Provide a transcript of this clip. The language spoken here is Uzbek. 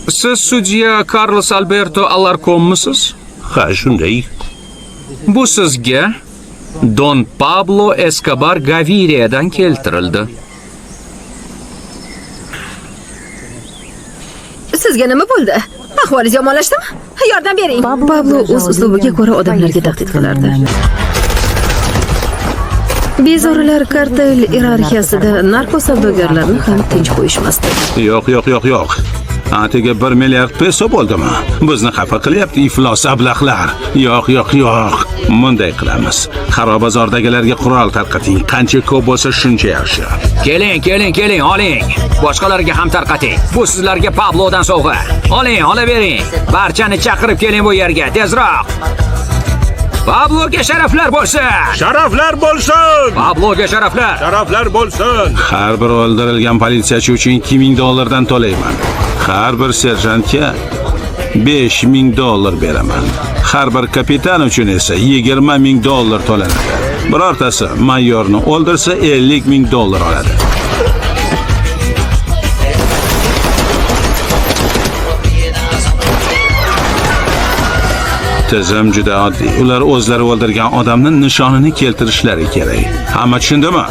Siz sudya Carlos Alberto Alarconmisiz? Ha, shunday. Bu sizga Don Pablo Escobar Gaviriyadan keltirildi. Sizga nima bo'ldi? Ahvolingiz yomonlashdimi? Yordam bering. Pablo o'z uslubiga ko'ra odamlarga tahdid qilardi. Bezorilar kartel iyerarxiyasida narko savdogarlarni ham tinch qo'yishmasdi. Yo'q, yo'q, yo'q, yo'q. Atigi 1 milliard peso bo'ldimi? Bizni xafa qilyapti iflos ablahlar. Yo'q, yo'q, yo'q. Bunday qilamiz. Xarobazordagilarga qurol tarqating. Qancha ko'p bo'lsa shuncha yaxshi. Keling, keling, keling, oling. Boshqalarga ham tarqating. Bu sizlarga Pablodan sovg'a. Oling, olavering. Barchani chaqirib keling bu yerga, tezroq. Pabloga sharaflar bo'lsin! Sharaflar bo'lsin! Pabloga sharaflar! Sharaflar bo'lsin! Har bir o'ldirilgan politsiyachi uchun 2000 dollardan to'layman. Har bir serjantga 5000 dollar beraman. Har bir kapitan uchun esa 20 ming dollar to'lanadi. Birortasi mayorni o'ldirsa 50 ming dollar oladi. Tizim juda oddiy. Ular o'zlari o'ldirgan odamni nishonini keltirishlari kerak. Hamma tushundimi?